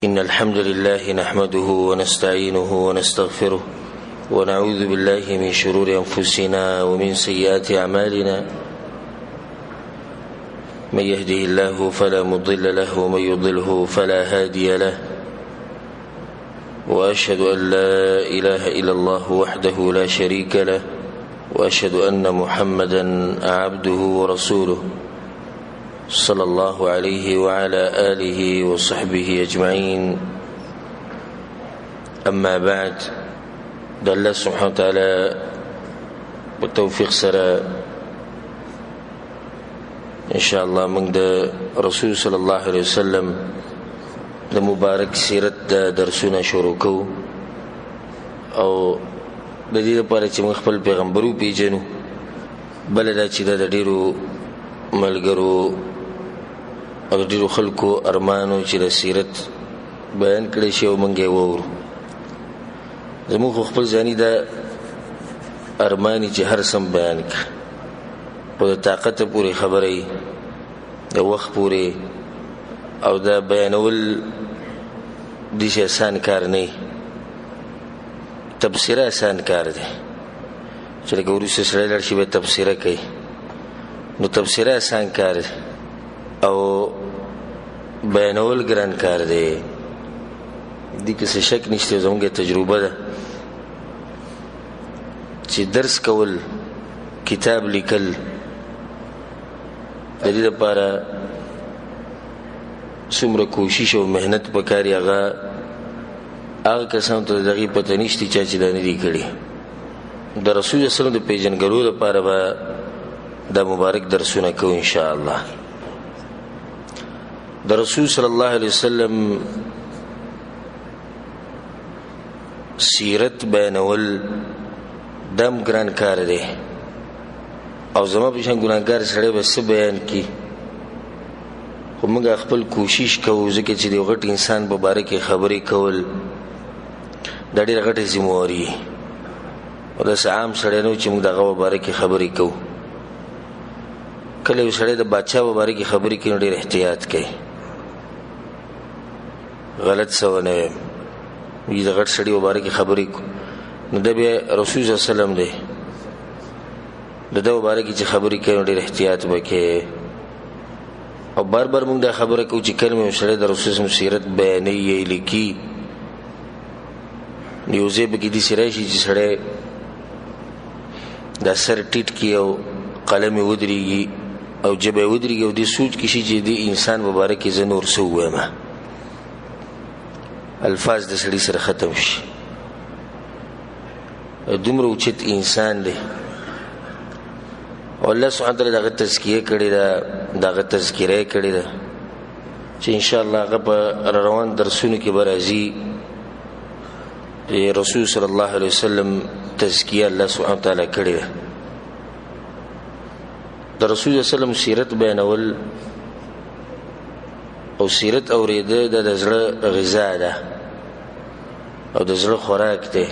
إن الحمد لله نحمده ونستعينه ونستغفره ونعوذ بالله من شرور أنفسنا ومن سيئات أعمالنا، من يهده الله فلا مضل له ومن يضله فلا هادي له، وأشهد أن لا إله إلا الله وحده لا شريك له، وأشهد أن محمدا عبده ورسوله صلى الله عليه وعلى آله وصحبه أجمعين. أما بعد، د الله سبحانه وتعالى په توفیق سره إن شاء الله موږ د رسول صلی الله علیه وسلم د مبارک سیرت د درسونه شروع کوو، او د دې لپاره چې موږ خپل پیغمبر وپېژنو. بله دا چې دا د ډېرو ملګرو او د ډېرو خلکو ارمانو چې د سیرت بیان کړی شي او موږ یې واورو. زموږ خو خپل ځاني دا ارماني چې هر سم بیان کړي، خو د طاقت پورې خبره یې، د وخت پورې، او دا بیانول داسې اسان کار نه دی. تبصره اسان کار دی چې لکه وروسته سړی لاړ شي بیا تبصره کوي، نو تبصره اسان کار دی او بیانول ګران کار دی. دې کې څه شک نشته، زموږ تجربه ده چې درس کول، کتاب لیکل، د دې لپاره څومره کوشش او محنت پکار دی، هغه هغه کسانو ته د دغې پته نشته چا چې دا نه دي کړي. د رسول صلی الله علیه وسلم د پېژندګلو لپاره به دا مبارک درسونه کوو ان شاء الله. د رسول صلی الله علیه وسلم سیرت بیانول دم ګران کار دی، او زما په شان ګناهګار سړی به څه بیان کړي؟ خو موږ خپل کوشش کوو، ځکه چې د یو غټ انسان په باره کې خبرې کول دا ډېره غټه ذمهواري، او داسې عام سړی نه و چې موږ د هغه په باره کې خبرې کوو. کله یو سړی د بادشاه په باره کې خبرې کوي نو ډېر احتیاط کوي، غلط څه ونه وایم. د غټ سړي په باره کې خبرې کوو نو دا بیا رسول صلی الله علیه وسلم دی، د ده په باره کې چې خبرې کوي نو ډېر احتیاط به کوي. او بار بار موږ دا خبره کوو چې کله یو سړی د رسول صلی الله علیه وسلم سیرت بیانوي یا یې لیکي، نو یو ځای پکې داسې راشي چې سړی دا سر ټیټ کړي او قلم یې ودرېږي او ژبه یې ودرېږي او دې سوچ کې شي چې دې انسان په باره کې زه نور څه ووایم، الفاظ د سړي سره ختم شي. دومره اوچت انسان دی، او الله سبحانه وتعالی د هغه تزکیه کړې ده، د هغه تذکره یې کړې ده چې انشاءالله هغه په روان درسونو کې به راځي. د رسول صلی الله علیه وسلم تزکیه الله سبحانه وتعالی کړې ده. د رسول صلی الله علیه وسلم سیرت بیانول او سیرت اورېده دا د زړه غذا ده او د زړه خوراک دی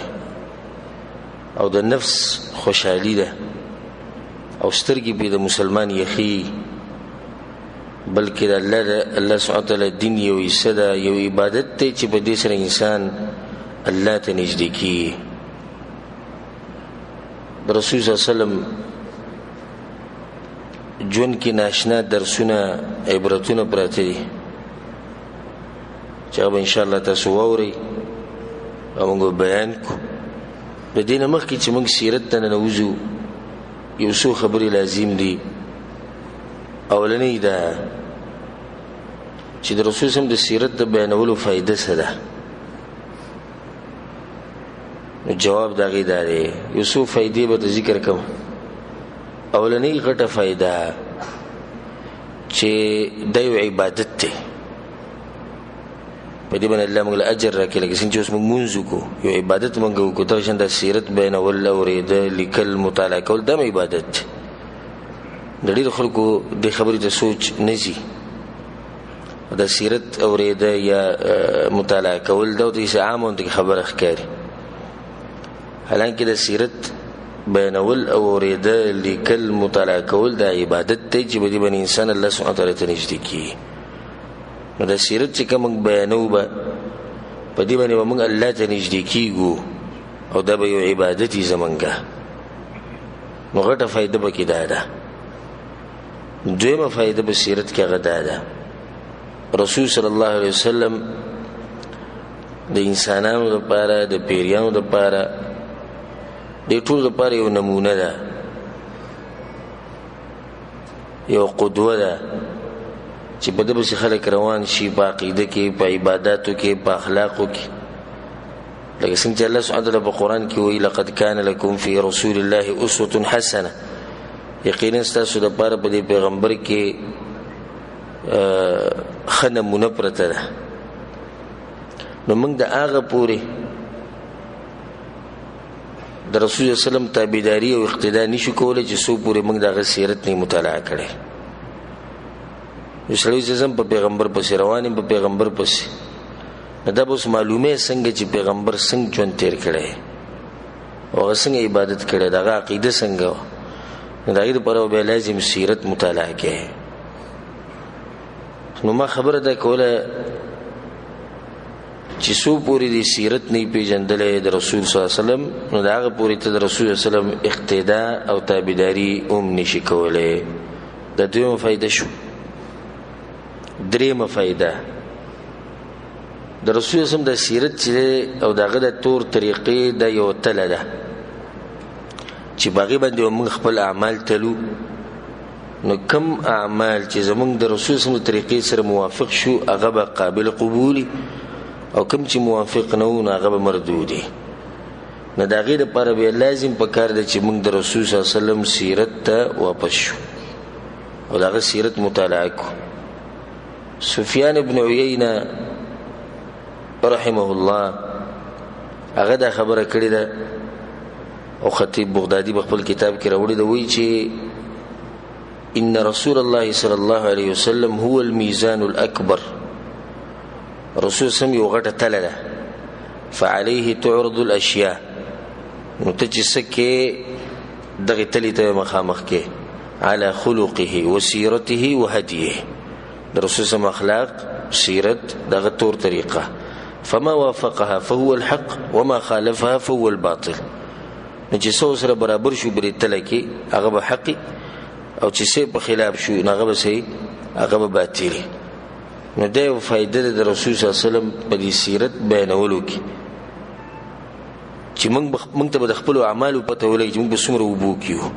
او د نفس خوشحالي ده، او سترګې پرې د مسلمان یخي، بلکې د الله سبحانه وتعالی دین یو حصه ده، یو عبادت دی چې په دې سره انسان الله ته نږدې کېږي. د رسول صلی الله علیه وسلم ژوند کې ناشنا درسونه عبرتونه پراته دي چې هغه به انشاءالله تاسو واورئ او موږ به بیان کړو. د دې نه مخکې چې موږ سیرت ته ننوځو یو څو خبرې لازم دي. اولنۍ دا چې د رسول صلی الله علیه وسلم د سیرت د بیانولو فایده څه ده؟ نو جواب د هغې دا دی، یو څو فایدې به ته ذکر کړم. اولنۍ غټه فایده چې دا یو عبادت دی، په دې باندې الله موږ له اجر راکړي. لکه څنګه چې اوس موږ لمونځ وکړو یو عبادت موږ وکړو، دغه شان د سیرت بیانول، اورېده، لیکل، مطالعه کول دا هم عبادت دی. د ډېرو خلکو دې خبرې ته سوچ نه ځي، د سیرت اورېده یا مطالعه کول دا ورته هسې عامه غوندې خبره ښکاري، حالانکه د سیرت بیانول او اورېده، لیکل، مطالعه کول دا عبادت دی چې په دې باندې انسان الله سبحانه وتعالی ته نږدې کېږي. نو د سیرت چې کوم بیانو به په دې باندې به موږ الله ته نږدې کیږو او دا به یو عبادت وي زمونږه. نو غټه فایده پکې دا ده. دویمه فایده په سیرت کې هغه دا ده، رسول صلی الله علیه وسلم د انسانانو لپاره، د پیریانو لپاره، د ټولو لپاره یو نمونه ده، یو قدوه ده چې په ده پسې خلک روان شي، په عقیده کې، په عباداتو کې، په اخلاقو کې. لکه څنګه چې الله سبحانه وتعالی په قرآن کې وایي لقد کان لکم فی رسول الله اسوة حسنه، یقینا ستاسو دپاره په دې پیغمبر کې ښه نمونه پرته ده. نو موږ د هغه پورې د رسول الله وسلم تابعداري او اقتدا نشو کولی چې څو پورې موږ د هغه سیرت نه مطالعه کړی. یو سړی چې زم په پیغمبر پسې روان یم، په پیغمبر پسې، نو دا به اوس معلومه څنګه چې پیغمبر څنګه ژوند تېر کړی او هغه څنګه عبادت کړی، د هغه عقیده څنګه وه. نو د هغې دپاره به بیا لازم سیرت مطالعه کوي. نو ما خبره دا کوله چې څو پورې د سیرت نه پیژندلی د رسول صلی الله علیه وسلم، نو د هغه پورې ته د رسول صلی الله علیه وسلم اقتدا او تابعداري هم نشي کولی. د دویمه فایده شو. درېیمه فایده د رسول وسلم د سیرت چې دی او د هغه د تور طریقې دا یو تله ده چې په هغې باندې موږ خپل اعمال تلو. نو کم اعمال چې زموږ د رسول وسلم د طریقې سره موافق شو هغه به قابل قبولي، او کم چې موافق نه وو نو هغه به مردودي. نو د هغې دپاره بیا لازم په کار دی چې موږ د رسول صلی الله علیه وسلم سیرت ته واپس شو او د هغه سیرت مطالعه کړو. سفیان ابن عیینه رحمه الله هغه دا خبره کړې ده او خطیب بغدادي په خپل کتاب کې راوړې ده، وایي چې ان رسول الله صلی الله علیه وسلم هو الميزان الأكبر. رسول سم یو غټه تله ده، فعليه تعرض الأشياء. نو ته چې څه کې دغې تلې ته مخامخ کې، على خلقه وسيرته وهديه. د رسول سم اخلاق، سیرت، دغه تور طریقه. فما وافقها فهو الحق وما خالفها فهو الباطل. نو چې څه سره برابر شو برې تله کې هغه به حقي، او چې څه په خلاف شو نو هغه به څه، هغه به باطلي. نو دا یو فایده ده د رسول صلی الله علیه وسلم په دې سیرت بیانولو کې چې موږ ته به د خپلو اعمالو پته ولګي چې موږ به څومره اوبو کې یو،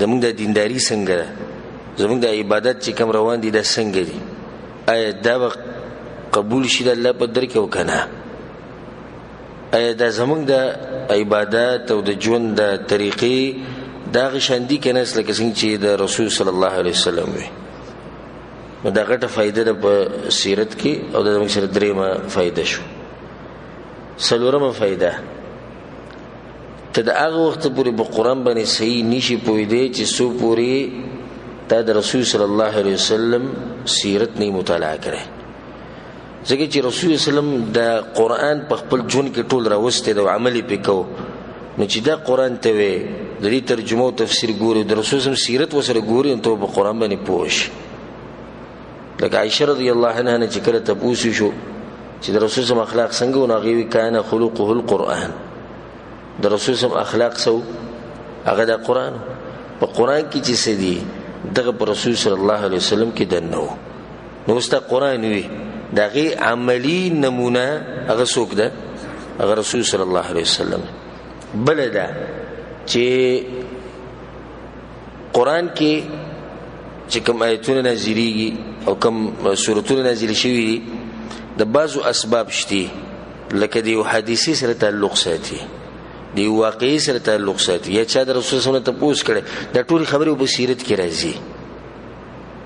زموږ د دینداري څنګه ده، زموږ د عبادت چې کوم روان دي دا څنګه دي، آیا دا به قبول شي د الله په در کې او که نه، آیا دا زموږ د عبادت او د ژوند د طریقې دا هغه شان دي که نه لکه څنګه چې د رسول صلی الله علیه وسلم وي. نو دا غټه فایده ده په سیرت کې، او دا زموږ سره درېیمه فایده شو. څلورمه فایده، ته د هغه وخت پورې په قرآن باندې صحیح نشي پوهېدی چې څو پورې تا د رسول صلی الله علیه وسلم سیرت نه مطالعه کړی. ځکه چې رسول صلی الله علیه وسلم د قرآن په خپل ژوند کې ټول راوستی دی او عمل یې پرې کوو. نو چې دا قرآن ته وې د دې ترجمه او تفسیر ګوري، د رسول صلی الله علیه وسلم سیرت ورسره ګوري، نو ته په قرآن باندې پوه شي. لکه عایشه رضی الله عنها نه چې کله تپوس شو چې د رسول صلی الله علیه وسلم اخلاق څنګه و، نو هغې وایي کان خلقه القرآن. د رسول صلی الله علیه وسلم اخلاق څه و؟ هغه د قرآن. په قرآن کې چې څه دي دغه په رسول صلی الله علیه وسلم کې دننه و. نو اوس دا قرآن وي، د هغې عملي نمونه هغه څوک ده؟ هغه رسول صلی الله علیه وسلم. بله ده چې قرآن کې چې کوم آیتونه نازلېږي او کوم سورتونه نازل شوي دي، د بعضو اسباب شته، لکه د یو حادثې سره تعلق ساتي، د یو واقعې سره تعلق ساتي، یا چا د رسول صلی الله علیه وسلم تپوس کړی. دا ټولې خبرې په سیرت کې راځي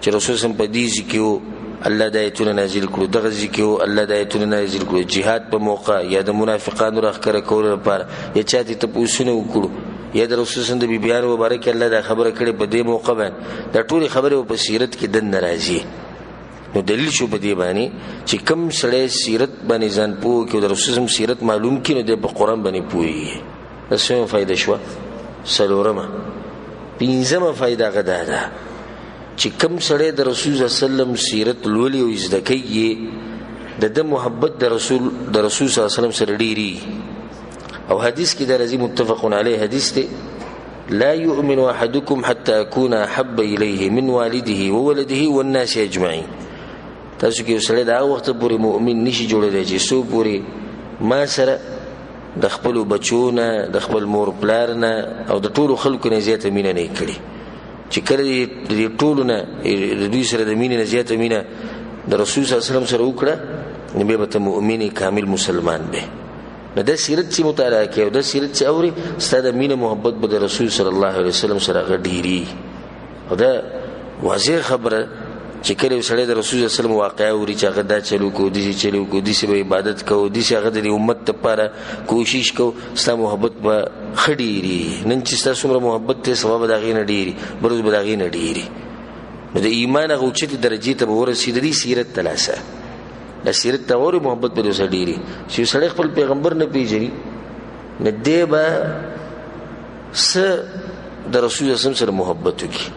چې رسول صلی الله علیه وسلم په دې ځای کې و، الله دا آیتونه نازل کړو، دغه ځای کې و، الله دا آیتونه نازل کړو، جهاد په موقع یا د منافقانو راښکاره کولو لپاره، یا چا ته تپوسونه وکړو، یا د رسول صلی الله علیه وسلم د بیبیانو مبارک الله دا خبره کړې په دې موقع باندې. دا ټولې خبرې په سیرت کې دننه راځي. نو دلیل شو په دې باندې چې کم سړی سیرت باندې ځان پوه کړي او د رسول صلی الله علیه وسلم سیرت معلوم کړي، نو دی په قرآن باندې پوهېږي. دا څومره فایده شوه؟ څلورمه. پنځمه فایده هغه دا ده چې کم سړی د رسول صلی الله علیه وسلم سیرت لولي او زده کوي، د ده محبت د رسول صلی الله علیه وسلم سره ډېري. او حدیث کې دا راځي، متفق علیه حدیث دی، لا يؤمن احدكم حتى اكون احب اليه من والده وولده والناس اجمعين. تاسو کې یو سړی د هغه وخته پورې مؤمن نشي جوړېدی چې څو پورې ما سره د خپلو بچو نه، د خپل مور پلار نه او د ټولو خلکو نه زیاته مینه نه کړي. چې کله د دې ټولو نه د دوی سره د مینې نه زیاته مینه د رسول صلی الله علیه وسلم سره وکړه، نو بیا به ته مؤمن کامل مسلمان به. نو دا سیرت چې مطالعه کوې او دا سیرت چې اورې، ستا د مینه محبت به د رسول صلی الله علیه وسلم سره هغه ډېري. او دا واضح خبره چې کله یو سړی د رسول صلی الله علیه وسلم واقعه اوري چې هغه دا چلو کو، داسې چلو کو، داسې به عبادت کوو، داسې هغه د دې امت دپاره کوشش کوو، ستا محبت به ښه ډېري. نن چې ستا څومره محبت دی، سبا به د هغې نه ډېري، بل ورځ به د هغې نه ډېري. نو د ایمان هغه اوچتې درجې ته به ورسېږي. د دې سیرت ته لاسه د سیرت ته اوري، محبت به درسره ډېري. چې یو سړی خپل پیغمبر نه پېژني، نو دی به څه د رسول صلی الله علیه وسلم سره محبت وکړي.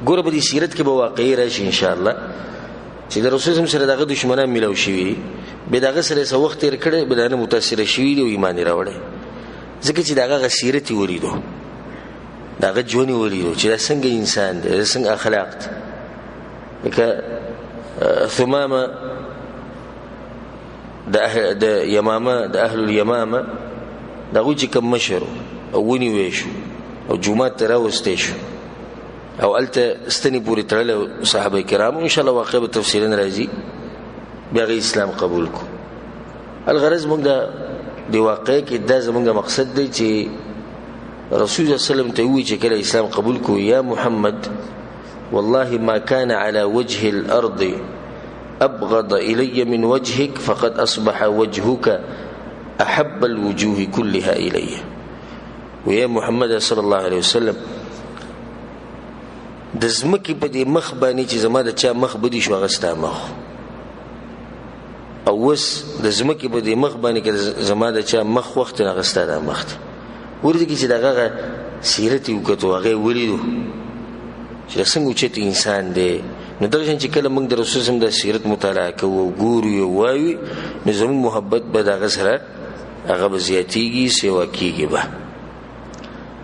ګوره په دې سیرت کې به واقعي راشي انشاءالله چې د رسول صلی الله علیه وسلم سره د هغه دښمنان میلاو شوي دي، بیا د هغه سره څه وخت تېر کړی، بیا د هغه نه متاثره شوي دي او ایمان یې راوړی. ځکه چې د هغه هغه سیرت یې ولیدو، د هغه ژوند یې ولیدو چې دا څنګه انسان دی، دا څنګه اخلاق دی. لکه ثمامه د یمامه، د اهل الیمامه د هغوی چې کوم مشر او ونیوی شو او جومات ته راوستی شو او هلته ستنې پورې تړلی صحابه کرامو، انشاءالله واقع به تفصیلا راځي، بیا هغه اسلام قبول کړو. الغرض موږ د واقع کې دا زموږ مقصد دی چې رسول الله صلی الله علیه وسلم ته ووایي چې کله اسلام قبول کړو، یا محمد والله ما كان على وجه الأرض أبغض إلي من وجهك فقد أصبح وجهك أحب الوجوه كلها إلي. ويا محمد صلى الله عليه وسلم د ځمکې په دې مخ باندې چې زما د چا مخ بدی شو، هغه ستا مخ. او اوس د ځمکې په دې مخ باندې که زما د چا مخ وخت، هغه ستا دا مخ دی. ورته کې چې دغه سیرت یې وکتو، هغه یې ولیدو چې دا څنګه اوچت انسان دی. نو دغه شان چې کله موږ د رسول صلی الله علیه وسلم د سیرت مطالعه کوو او ګورو یې وایو، نو زموږ محبت به د هغه سره هغه به زیاتېږي، سیوا کېږي به.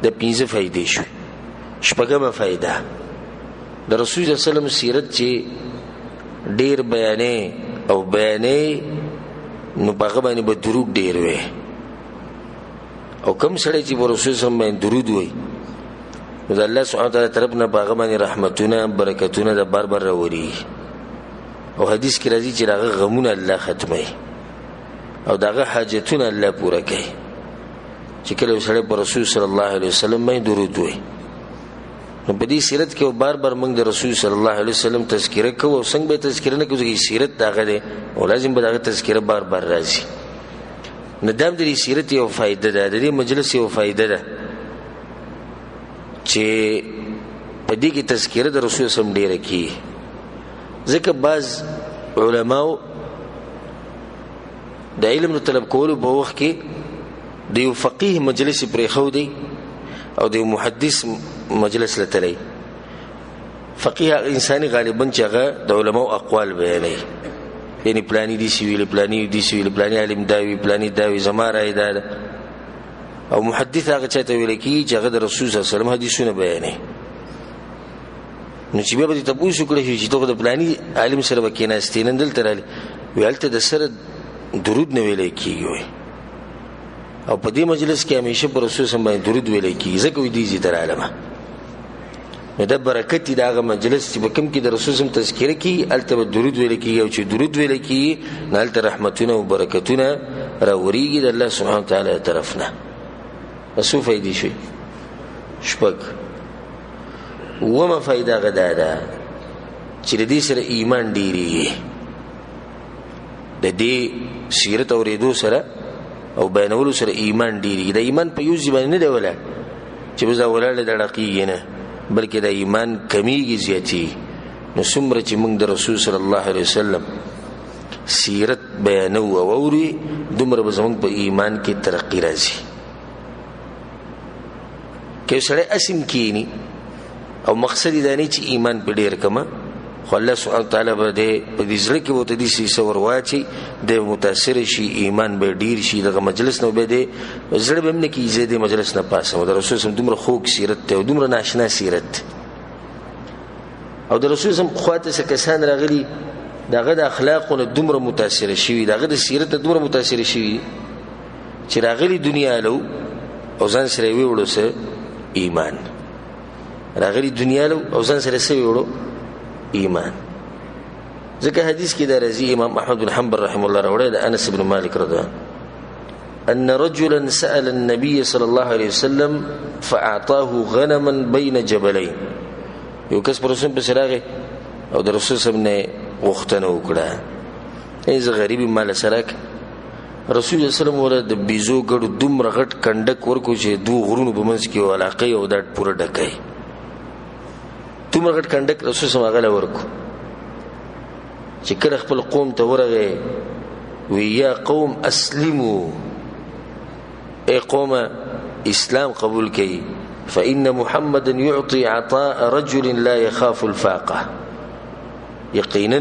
د پنځه فایدې شوې. شپږمه فایده، د رسول صلی الله علیه وسلم سیرت چې ډېر بیانې او بیانې، نو په هغه باندې به درود ډېر وي. او کم سړی چې په رسول صلی الله علیه وسلم باندې درود وایي، نو د الله سبحانه وتعالی طرف نه په هغه باندې رحمتونه برکتونه د بار بار راوري. او حدیث کې راځي چې د هغه غمونه الله ختموي او د هغه حاجتونه الله پوره کوي چې کله یو سړی په رسول صلی الله علیه وسلم باندې درود وایي. نو په دې سیرت کې بار بار موږ د رسول صلی الله علیه وسلم تذکره کوو، او څنګه به یې تذکره نه کوو؟ ځکه سیرت د هغه دی او لازم به د هغه تذکره بار بار راځي. نو دا هم د دې سیرت یو فایده ده، د دې مجلس یو فایده ده چې په دې کې تذکره د رسول صلی الله علیه وسلم ډېره کېږي. ځکه بعض علماو د علم د طلب کولو په وخت کې د یو فقیه مجلس یې پرېښودی او د یو محدث مجلس له تللی. فقیه هغه انساني غالبا چې هغه د علماو اقوال بیانوي، یعنی پلانی داسې ویلي، پلانی داسې ویلي، پلانی عالم دا وي، پلانی دا وي، زما رایه دا ده. او محدث هغه چا ته ویل کېږي چې هغه د رسول صلی الله علیه وسلم حدیثونه بیانوي. نو چې بیا به دې تپوس وکړی شي چې ته خو د پلاني عالم سره به کېناستې، نن دلته راغلې، وایي هلته د سره درود نه ویلی کېږي. وایي او په دې مجلس کې همیشه پر رسول صلی الله علیه وسلم باندې درود ویلی کېږي، ځکه وایي دې ځای ته راغلمه. نو دا برکت دی د هغه مجلس چې په کوم کې د رسول صلی الله علیه وسلم تذکره کېږي، هلته به درود ویل کېږي، او چې درود ویل کېږي نو هلته رحمتونه او برکتونه راورېږي د الله سبحانه وتعالی له طرف نه. څو فایدې شوې؟ شپږ. اوومه فایده هغه دا ده چې د دې سره ایمان ډېرېږي. د دې سیرت اورېدو سره او بیانولو سره ایمان ډېرېږي. د ایمان په یو ځای باندې نه دی ولاړ چې بس دا ولاړ دی دا ډقېږي نه، بلکې د ایمان کمیږي، زیاتېږي. نو څومره چې موږ د رسول صلی الله علیه وسلم سیرت بیانوو او اوري، دومره به زموږ په ایمان کې ترقي راځي. که یو سړی اسیم کینی او مقصد یې دا نه چې ایمان په ډېر کمه، خو الله سبحانه وتعالی به دی په دې زړه کې به ورته داسې څه ور واچوي، دی به متاثر شي، ایمان به ډېر شي. دغه مجلس نه به دی زړه به هم نه کېږي زه دې مجلس نه پاڅم. د رسول صم دومره خوږ سیرت دی او دومره ناشنا سیرت دی. او د رسول صم خواته څه کسان راغلي، د هغه د اخلاقو نه دومره متاثر شوي، د هغه د سیرت نه دومره متاثر شوي چې راغلي دنیا له او ځان سره یې ویوړو څه ایمان. راغلي دنیا له او ځان سره څه ویوړو؟ ایمان. ځکه حدیث کې دا راځي، امام احمد بن حنبل رحمه الله راوړی د انس بن مالک رضی الله أن رجلا سأل النبي صلى الله عليه وسلم فأعطاه غنما بين جبلين. یو کس پر رسول پسې راغی او د رسول صاحب نه غوښتنه وکړه، ای زه غریب یم، ماله سره راکړه. رسول صلی الله علیه وسلم ورته د بیزو ګړو دومره غټ کنډک ورکړو چې دوو غرونو په منځ کې یو علاقه او دا پوره ډکه دومره غټ کنډک رسول صلی الله علیه وسلم هغه له ورکړو. چې کله خپل قوم ته ورغی وی یا قوم اسلمو، ای قوم اسلام قبول کړئ، فإن محمدا يعطي عطاء رجل لا يخاف الفاقة. یقینا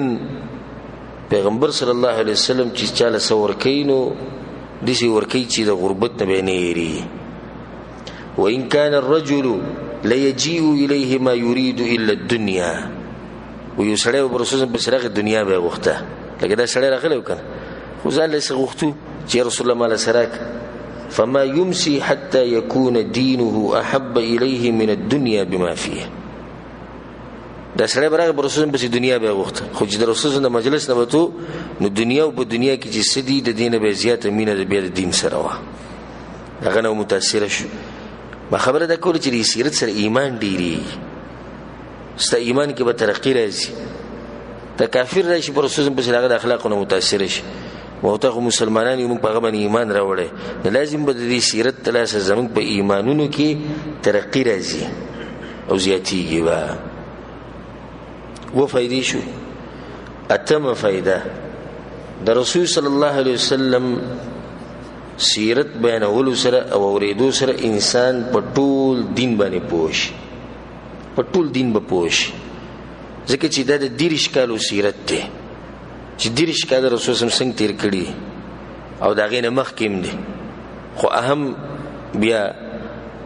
پیغمبر صلی الله علیه وسلم چې چاله څه ورکوي نو داسې ورکوي چې د غربت نه به نه یېرېږي. وإن كان الرجل ليجيء إليه ما يريد إلا الدنيا. و یو سړی به رسول الله پسې راغی، دنیا به یې غوښته، لکه دا سړی راغلی و که نه، خو ځان له یې څه غوښتو چې رسول الله ماله څه راکړه. فما يمسي حتى يكون دينه أحب إليه من الدنيا بما فيه. دا سړی به راغی پر رسول پسې دنیا به یې غوښته، خو چې د رسول د مجلس نه وتو نو دنیا او په دنیا کې چې څه دي د دې نه به یې زیاته مینه د بیا د دین سره وه، هغه نه متاثره شو. ما خبره دا کوله چې د سیرت سره ایمان ډېرېږي، ستا ایمان کې به ترقي راځي. ته کافر راشي پر رسول پسې هغه د اخلاقو نه متاثره شي، او ته خو مسلمانان یو، موږ په هغه باندې ایمان راوړی، نو لازم به د دې سیرت له لاسه زموږ په ایمانونو کې ترقي راځي او زیاتېږي به. و فایدې شو. اتمه فایده، د رسول صلی الله علیه وسلم سیرت بیانولو سره او اورېدو سره انسان په ټول دین باندې پوه شي، په ټول دین به پوه شي. ځکه چې دا د 30 کالو سیرت دی، چې 30 کاله رسول صلی الله علیه وسلم څنګه تېر کړي او د هغې نه مخکې هم دی. خو اهم بیا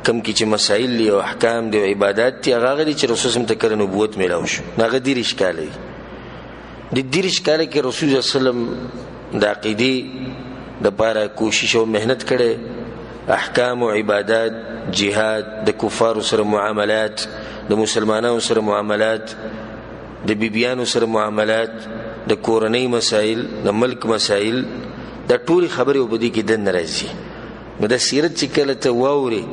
کم کې چې مسایل دي او احکام دي او عبادات دي، هغه هغه دي چې رسول صلی الله علیه وسلم ته کله نبوت میلاو شو، نو هغه 30 کاله دي. د 30 کاله کې رسول صلی الله علیه وسلم د عقیدې دپاره کوشش او محنت کړی، احکام او عبادات، جهاد، د کفارو سره معاملات، د مسلمانانو سره معاملات، د بیبیانو سره معاملات، د کورنۍ مسایل، د ملک مسایل، دا ټولې خبرې په دې کې دننه راځي. نو دا سیرت چې کله ته واورې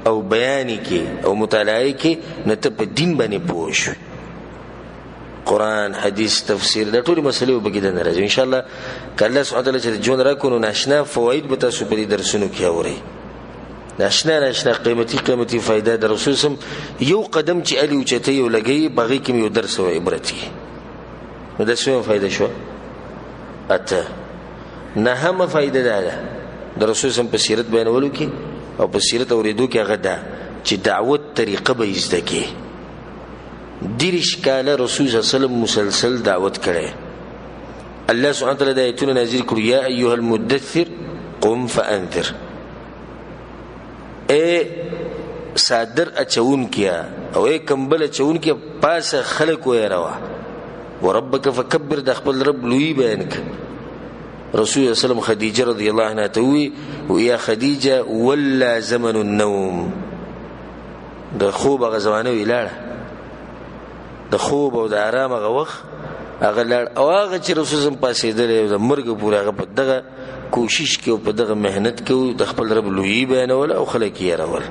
او بیان یې کړې او مطالعه یې کړې، نو ته په دین باندې پوه شوې. قرآن، حدیث، تفسیر، دا ټولې مسلې به پکې دننه راځي. انشاءالله که الله سبحانه وتعالی چې ژوند راکړو نو ناشنا فواید به تاسو په دې درسونو کې اورئ. ناشنا ناشنا قیمتي قیمتي فایده د رسول سم یو قدم چې الي اوچتوي او لګوي، په هغې کې یو درس او عبرت وي. نو دا څومره فایده شوه؟ اته. نهمه فایده دا ده د رسول سم په سیرت بیانولو کې او په سیرت اورېدو کې، هغه ده چې دعوت طریقه به یې زده کړې. 30 کاله رسول صلی الله علیه وسلم مسلسل دعوت کړی. الله سبحانه وتعالی دا آیتونه نازل کړو، یا ایها المدثر قم فانذر، ای صادر اچونکیا او ای کمبل اچونکیا پاسه خلک ویروه، وربک فکبر، د خپل رب لوی بیان کړه. رسول الله صلی الله علیه وسلم خدیجه رضی الله عنها ته ووی، یا خدیجه ولا زمن النوم، د خوب هغه زمانه وی لاړه، د خوب او د آرام هغه وخت هغه لاړ. او هغه چې رسول الله پاڅېدلی او د مرګ پورې هغه په دغه کوشش کې او په دغه محنت کې د خپل رب لویي بیانوله او خلک یې یېرول.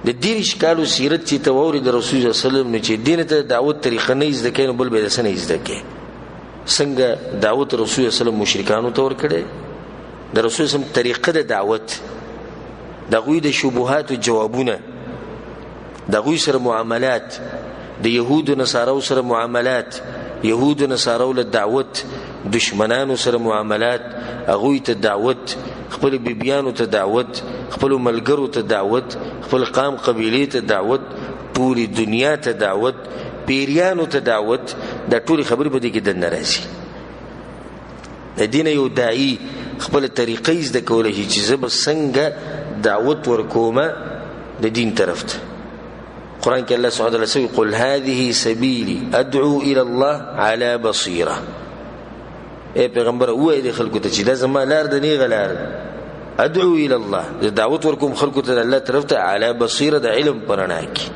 د 30 کالو سیرت چې ته واورې د رسول الله صلی الله علیه وسلم، نو چې دین ته دعوت طریقه نه زده کوې نو بل به یې څه نه زده کوې. څنګه دعوت رسول الله صلی الله علیه وسلم مشرکانو ته ورکړی، د رسول الله صلی الله علیه وسلم طریقه د دعوت، د هغوی د شبهاتو جوابونه، د هغوی سره معاملات، د یهودو نصارو سره معاملات، یهودو نصارو له دعوت، دشمنانو سره معاملات، هغوی ته دعوت، خپل بیبیانو ته دعوت، خپل ملګرو ته دعوت، خپل قام قبیلې ته دعوت، ټولې دنیا ته دعوت، پیریانو ته دعوت، دا ټولې خبرې په دې کې دننه راځي. د دې نه یو داعي خپله طریقه یې زده کولی شي چې زه به څنګه دعوت ورکومه د دین طرف ته. قرآن کې الله سبحانه وتعالی سوي قل هذه سبیلي ادعو الى الله على بصیره. ای پیغمبر ووایه دې خلکو ته چې دا زما لار ده، نیغه لار ده، ادعو الى الله، زه دعوت ورکوم خلکو ته د الله طرف ته، على بصیره، د علم په رڼا کې،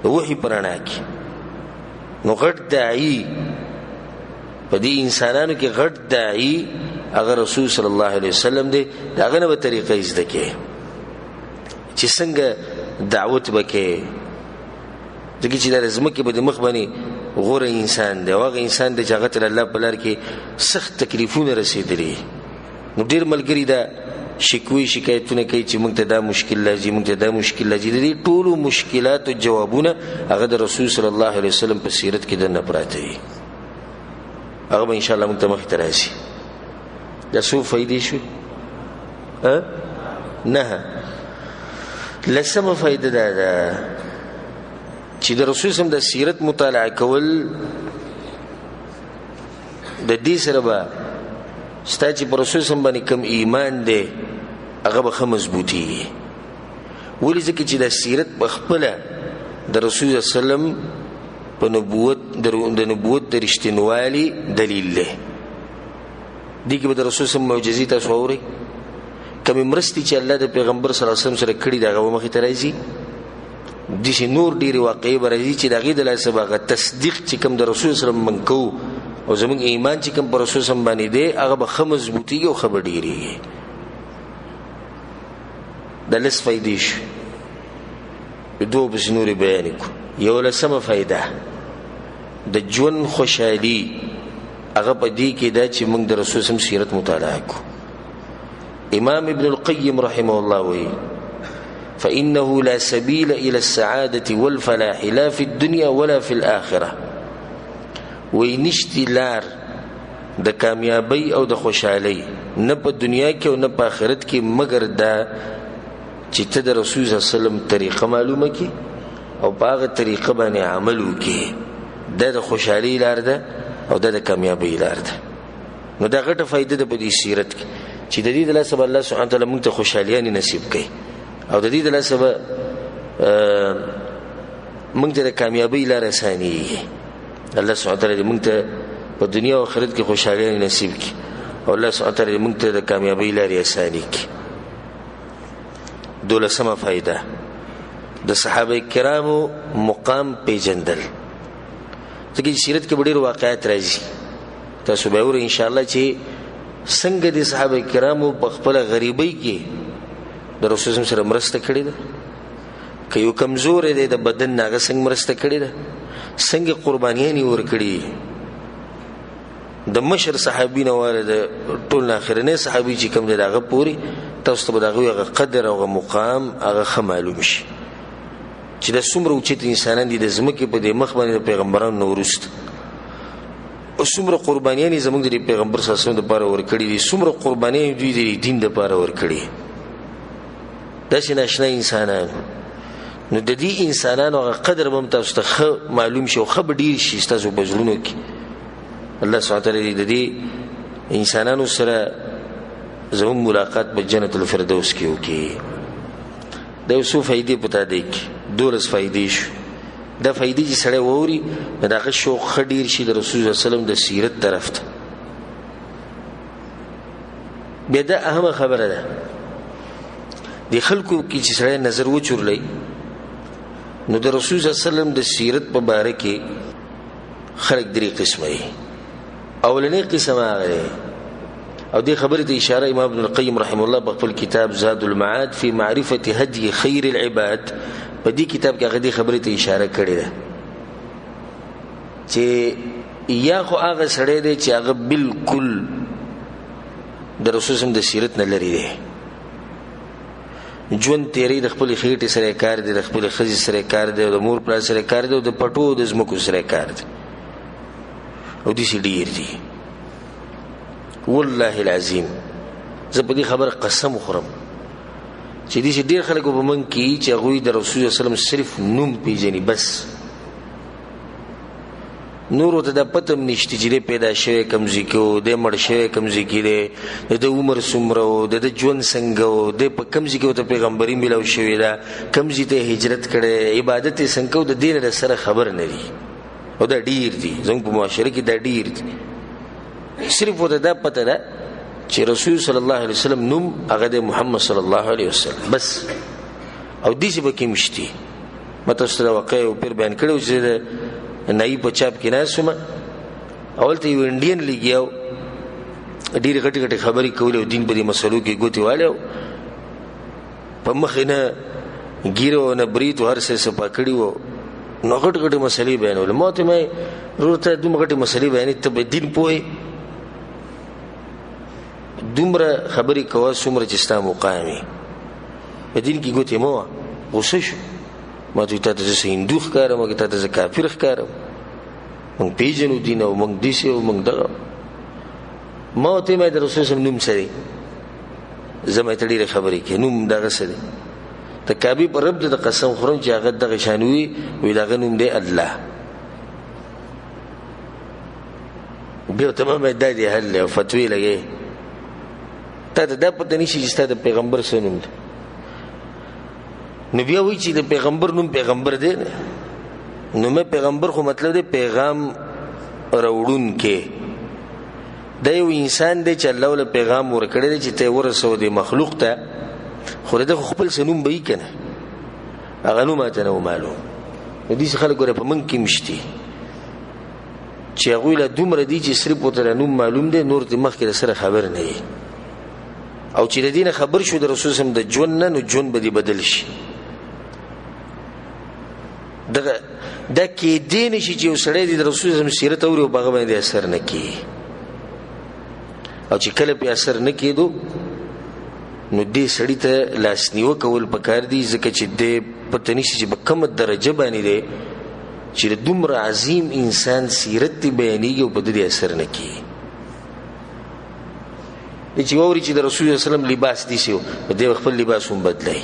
د وحي په رڼا کې. نو غټ داعي په دې انسانانو کې، غټ داعي هغه رسول صلی الله علیه وسلم دی. د هغه نه به طریقه یې زده کړې چې څنګه دعوت به کوې، ځکه چې دا د ځمکې په دې مخ باندې غوره انسان دی، او هغه انسان دی چې هغه ته د الله په لار کې سخت تکلیفونه رسېدلي. نو ډېر ملګري دا شکوې شکایتونه کوي چې موږ ته دا مشکل راځي، موږ ته دا مشکل راځي. د دې ټولو مشکلاتو جوابونه هغه د رسول صلی الله علیه وسلم په سیرت کې دننه پراته دي. هغه به انشاءالله موږ ته مخې ته راشي. دا څو فایدې شوې؟ نه، لسمه فایده دا ده چې د رسول صلی د سیرت مطالعه کول د دې سره به ستا چې پر رسول صلی باندې کم ایمان دی هغه به ښه مضبوطېږي. ولې؟ ځکه چې د سیرت په خپله د رسول صلی وسلم په نبوت، د نبوت د رښتینوالي دلیل دی. دې کې به د رسول صلی معجزې تاسو اورئ، کومې مرستې چې الله د پیغمبر صلی الله علیه وسلم سره کړي د هغه به مخې ته راځي. داسې نور ډېرې واقعې به راځي چې د هغې د لاسه به هغه تصدیق چې کوم د رسول صلی وسلم موږ کوو او زموږ ایمان چې کوم پر رسول صلی باندې دی هغه به ښه مضبوطېږي او ښه به ډېرېږي. دا لس فایدې شوې، دوه پسې نورې بیان کړو. یولسمه فایده د ژوند خوشحالي هغه په دې کې ده چې موږ د رسول صلی سیرت مطالعه کړو. امام ابن القیم رحمه الله وایي فإنه لا سبيل إلى السعادة والفلاح لا في الدنيا ولا في الآخرة. وایي نشتي لار د کامیابۍ او د خوشحالۍ نه په دنیا کې او نه په آخرت کې مګر دا چې ته د رسول صلی الله علیه وسلم طریقه معلومه کړې او په هغه طریقه باندې عمل وکړې. دا د خوشحالۍ لار ده او دا د کامیابۍ لار ده. نو دا غټه فایده ده په دې سیرت کې چې د دې د لاسه به الله سبحانه وتعالی موږ ته خوشحالیانې نصیب کړي او د دې د لاسه به موږ ته د کامیابۍ لار اسانېږي. الله سبحانه وتعالی دې موږ ته په دنیا او آخرت کې خوشحالیانې نصیب کړي او الله سبحانه وتعالی دې موږ ته د کامیابۍ لارې اسانې کړي. دولسمه فایده د صحابه کرامو مقام پیژندل. ځکه چې سیرت کې به ډېر واقعات راځي، تاسو به اورئ انشاءالله چې څنګه د صحابه کرامو په خپله غریبۍ کې د رسول سره مرسته کړې ده، که یو کمزوری دی د بدن نه هغه څنګه مرسته کړې ده، څنګه قربانیانې ورکړي. د مشر صحابي نه واله د ټول نه اخرنی صحابي چې کوم دی د هغه پورې تاسو ته به د هغوی هغه قدر او هغه مقام هغه ښه معلوم شي چې دا څومره اوچت انسانان دي د ځمکې په دې مخ باندې د پیغمبرانو نه وروسته، او څومره قربانیانې زموږ د پیغمبر صلی الله علیه وسلم دپاره ورکړي دي، څومره قربانیانې دوی د دین دپاره ورکړي. داسې ناشنا انسانان. نو د دې انسانانو هغه قدر به هم تاسو ته ښه معلوم شي او ښه به ډېر شي ستاسو په زړونو کې. الله سبحانه وتعالی د دې انسانانو سره زموږ ملاقات په جنت الفردوس کې وکړي. دا یو څو فایدې په تا دی کې 12 فایدې شو. دا فایدې چې سړی واوري نو د هغه شوق ښه ډېر شي د رسول صلی الله علیه وسلم د سیرت طرف ته. بیا دا اهمه خبره ده د خلکو کې چې سړی نظر وچورلی نو د رسول صلی الله علیه وسلم د سیرت په باره کې خلک درې قسمه دي. اولنې قسم هغه دی، او دې خبرې ته اشاره امام ابن القیم رحمه الله په خپل کتاب زاد المعاد فی معرفة هدی خیر العباد په دې کتاب کې هغه دې خبرې ته اشاره کړې ده چې یا خو هغه سړی دی چې هغه بالکل د رسول صلی د سیرت نه لرې دی، ژوند تیری د خپلې خېټې سره کار دی، د خپلې ښځې سره کار دی، د مور پلار سره کار دی، او د پټو د ځمکو سره کار دی، او داسې ډېر دي. والله العظیم زه په دې خبره قسم خورم چې داسې ډېر خلک په موږ کې چې هغوی د رسول الله وسلم صرف نوم پېژني بس، نورو ته دا پته هم نشته چې دی پیدا شوی کوم ځای کې و، دی مړ شوی کوم ځای کې دی، د ده عمر څومره و، د ده ژوند څنګه و، دی په کوم ځای کې ورته پیغمبري میلاو شوې ده، کوم ځای ته یې هجرت کړی، عبادت یې څنګه و، د دې نه سره خبر نه دي. او دا ډېر دي زموږ په معاشره کې، دا ډېر دي. صرف ورته دا پته ده چې رسول صلی الله علیه وسلم نوم هغه دی محمد صلی الله علیه وسلم بس. او داسې پکې هم شتي. ما تاسو ته دا واقعه یو پیر بیان کړی و چې د نایي په چاپ کې ناست وم، هلته یو انډین لګیا و، ډېرې غټې غټې خبرې کولې او دین په دې مسلو کې ګوتې والی و، په مخ یې نه ږیره او نه برېت و، هر څه یې صفا کړي وو، نو غټ غټې مسلې بیانولې. ما ورته ویل، ورور ته دومره غټې مسلې بیانوې، ته به دین پوه یې؟ دومره خبرې کوه څومره چې ستا مقام وي، په دین کې ګوتې مه وه. غوسه شو، ما ته ویل، تا ته زه څه هندو ښکارم که تا ته زه کافر ښکارم؟ موږ پېژنو دین او موږ داسې او موږ دغه. ما ورته ویل، د رسول صاحب نوم څه دی؟ زه ما ته ډېرې خبرې کوي، نوم دغه څه دی؟ د کعبې پر رب د قسم خورم چې هغه دغه شان وي، وي د هغه نوم دی الله. بیا ورته ما دا دی حل دی او فتوې لګوي. تا ته دا پته نشي چې ستا د پیغمبر څه نوم دی. نو بیا وایي چې د پیغمبر نوم پیغمبر دی، نو مې پیغمبر خو مطلب دی پیغام راوړونکی. دا یو انسان دی چې الله له پیغام ورکړی دی چې ته یې ورسوه دې مخلوق ته، خو د ده خو خپل څه نوم به وي که نه، هغه نوم ماته نه و معلوم. نو داسې خلک ګوره په موږ کې هم شتي چې هغوی لا دومره دي چې صرف ورته لا نوم معلوم دی، نور ترې مخکې له سره خبر نه وي. او چې د دې نه خبر شو د رسول صم د ژوند نه، نو ژوند به دې بدل شي. دغه دا کېدی نه شي چې یو سړی دې د رسول صم سیرت اوري او په هغه باندې اثر نه کوي. او چې کله پرې اثر نه کېدو نو دې سړي ته لاسنیوه کول پکار دي، ځکه چې دی پته نشي چې په کومه درجه باندې دی چې د دومره عظیم انسان سیرت دې بیانېږي او په ده دې اثر نه کوي. دی چې واوري چې د رسول الله وسلم لباس داسې و، نو دی به خپل لباس هم بدلوي.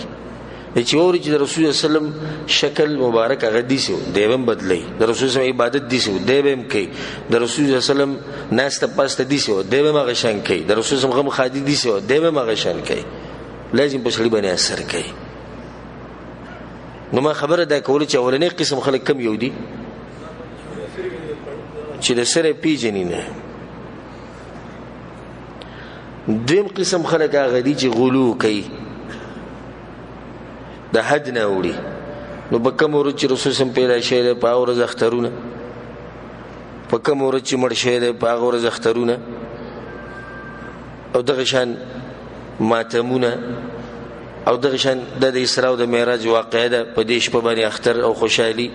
دی چې واوري چې د رسول الله وسلم شکل مبارک هغه داسې و، دی به هم بدلوي. د رسول الله عبادت داسې و، دی به هم کوي. د رسول الله وسلم ناسته پاسته داسې و، دی به هم هغه شان کوي. د رسول الله غم ښادي داسې و، دی به هم هغه شان کوي. لازم په سړي باندې اثر کوي. نو ما خبره دا کوله چې اولنی قسم خلک کم یو دي چې د سره پیژني نه. دویم قسم خلک هغه دي چې غلو کوي، د حد نه اوړي. نو په کوم ورځ چې رسول سم پیدا شوی دی په هغه ورځ اخترونه، په کوم ورځ چې مړ شوی دی په هغه ورځ اخترونه، او دغه شان ماتمونه، او دغه شان د اسراء او د معراج واقعه ده، په دې شپه باندې اختر او خوشحالي.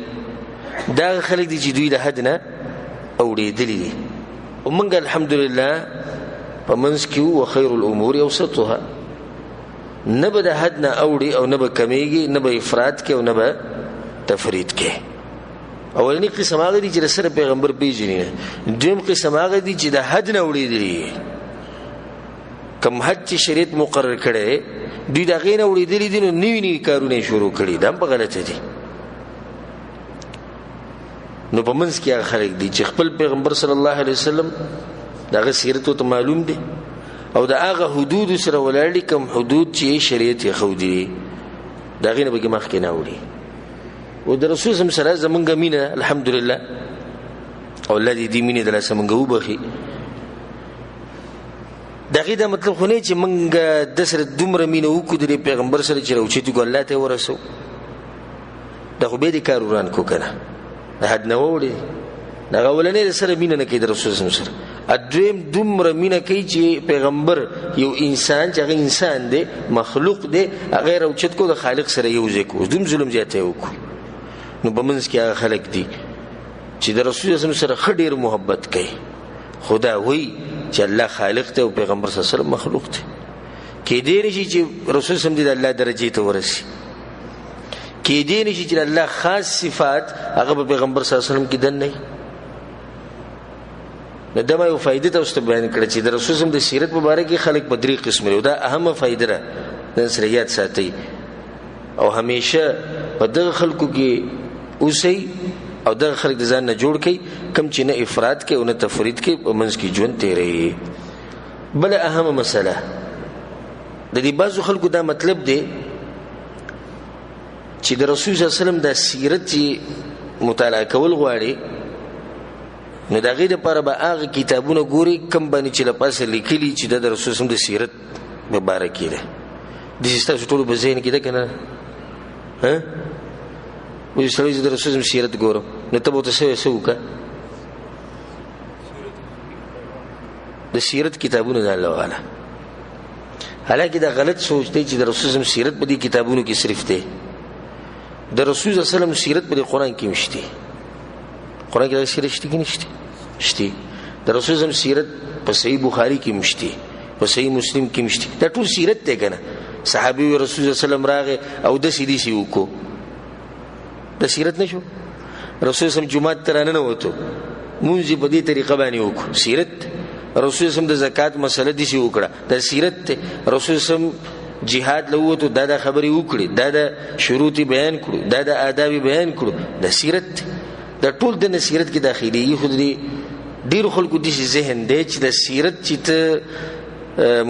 دا خلک دي چې دوی د حد نه اوړېدلي دي. او موږ الحمدلله په منځ کې وو، وخیر الامور اوسطها، نه به د حد نه اوړي او نه به کمیږي، نه به افراط کوي او نه به تفرید کوي. اولنی قسم هغه دي چې د سره پیغمبر پیژني نه. دویم قسم هغه دي چې د حد نه اوړېدلي، کوم حد چې شریعت مقرر کړی دوی د هغې نه اوړېدلي دي، نو نوي نوي کارونه یې شروع کړي، دا هم په غلطه دي. نو په منځ کې هغه خلک دي چې خپل پیغمبر صلی الله علیه وسلم د هغه سیرت ورته معلوم دی او د هغه حدودو سره ولاړ دي، کوم حدود چې شریعت یې ښودلي دي، د هغې نه پکې مخکې نه اوړي. او د رسول صم سره زمونږ مینه الحمدلله، او الله دې دې مینې د لاسه مونږ وبخښي. د هغې دا مطلب خو نه چې مونږ د سره دومره مینه وکړو د دې پیغمبر سره چې راوچتو کړو الله ته یې ورسوو، دا خو بیا دې کار وران کړو که نه، د حد نه واوړي. دغه اولنی د سره مینه نه کوي د رسول صم سره. دویم دومره مینه کوي چې پیغمبر یو انسان چې هغه انسان دی، مخلوق دی، هغه یې راوچت کړو د خالق سره یو ځای کړو، دوم ظلم زیاتی وکړو. نو په منځ کې هغه خلک دي چې د رسول صم سره ښه ډېر محبت کوي، خو دا وایي چې الله خالق دی او پیغمبر صلی الله علیه وسلم مخلوق دی. کېدی نه شي چې رسول صم دې د الله درجې ته ورسي، کېدی نه شي چې الله خاص صفات هغه په پیغمبر صلی الله علیه وسلم کې دننه وي. نو دا ما یو فایده تاسو ته بیان کړه چې د رسول صم د سیرت په باره کې خلک په درې قسمه دي، او دا اهمه فایده ده. ځان سره یاد ساتئ او همیشه په دغه خلکو کې اوسئ او دغه خلک د ځان نه جوړ کړئ کوم چې نه افراط کوي او نه تفرید کوي، په منځ کې ژوند تېروي. بله اهمه مسله د دې بعضو خلکو دا مطلب دی چې د رسول صلی الله علیه وسلم دا سیرت چې مطالعه کول غواړي نو د هغې دپاره به هغه کتابونه ګوري کوم باندې چې له پاسه لیکلي چې دا د رسول صلی الله علیه وسلم د سیرت په باره کې ده. داسې ستاسو ټولو په ذهن کې ده که نه؟ ها؟ وایي سړی زه د رسول صلی الله علیه وسلم سیرت ګورم، نو ته به ورته څه وایې؟ څه وکړه؟ د سیرت کتابونه ځان له واله. حالانکه دا غلط سوچ دی چې د رسول صلی الله علیه وسلم سیرت په دې کتابونو کې صرف دی. د رسول صلی الله علیه وسلم سیرت په دې قرآن کې هم شته. قرآن کې دا سیرت شته که نشته؟ شته. د رسول صلی الله علیه وسلم سیرت په صحیح بخاري کې هم شته، په صحیح مسلم کې هم شته. دا ټول سیرت دی که نه؟ صحابي وي رسول صلی الله علیه وسلم راغی او داسې داسې وکړو، دا سیرت نه شو. رسول صلی الله علیه وسلم جومات ته راننوتو، مونځ یې په دې طریقه باندې وکړو، سیرت. رسول صلی الله علیه وسلم د زکات مسله داسې وکړه، دا سیرت دی. رسول صلی الله علیه وسلم جهاد له ووتو، دا دا خبرې وکړې، دا دا شروط یې بیان کړو، دا دا آداب یې بیان کړو، دا سیرت دی. دا ټول دنه سیرت کې داخلېږي. خو د دې ډېرو خلکو داسې ذهن دی چې د سیرت چې ته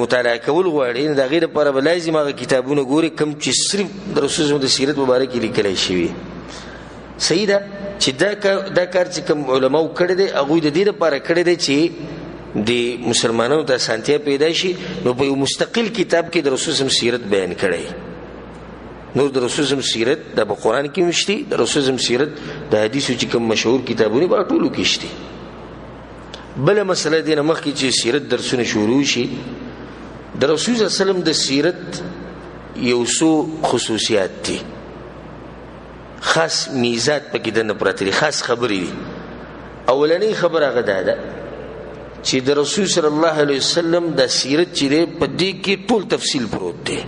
مطالعه کول غواړې نو د هغې دپاره به لازم هغه کتابونه ګورې کوم چې صرف د رسول صلی الله علیه وسلم د سیرت په باره کې لیکلی شوي. صحیح ده چې دا کار چې کوم علماو کړی دی هغوی د دې دپاره کړی دی چې د مسلمانانو ته اسانتیا پیدا شي، نو په یو مستقل کتاب کې د رسول صلی الله علیه وسلم سیرت بیان کړی. نور د رسول صلی الله علیه وسلم سیرت د په قرآن کې هم شته، د رسول صلی الله علیه وسلم سیرت د حدیثو چې کوم مشهور کتابونه په ټولو کې شته. بله مسله دې نه مخکې چې سیرت درسونه شروع شي، د رسول صلی الله علیه وسلم د سیرت یو څو خصوصیات دي، خاص میزات پکې دننه پراته دي، خاص خبرې دي. اولنۍ خبره هغه دا ده چې د رسول صلی الله علیه وسلم د سیرت چې دی په دې کې ټول تفصیل پروت دی،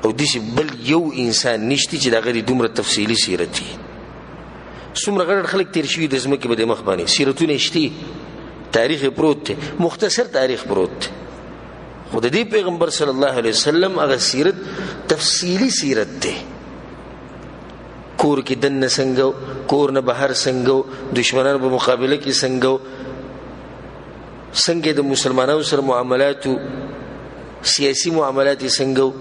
او داسې بل یو انسان نشته چې د هغه دې دومره تفصیلي سیرت وي. څومره غټ خلک تېر شوي د ځمکې په دې مخ باندې، سیرتونه یې شته، تاریخ یې پروت دی، مختصر تاریخ پروت دی. خو د دې پیغمبر صلی الله علیه وسلم هغه سیرت تفصیلي سیرت دی. کور کې دننه څنګه و، کور نه بهر څنګه و، دشمنانو په مقابله کې څنګه و، څنګه د مسلمانانو سره معاملات وو، سیاسي معاملات یې څنګه وو،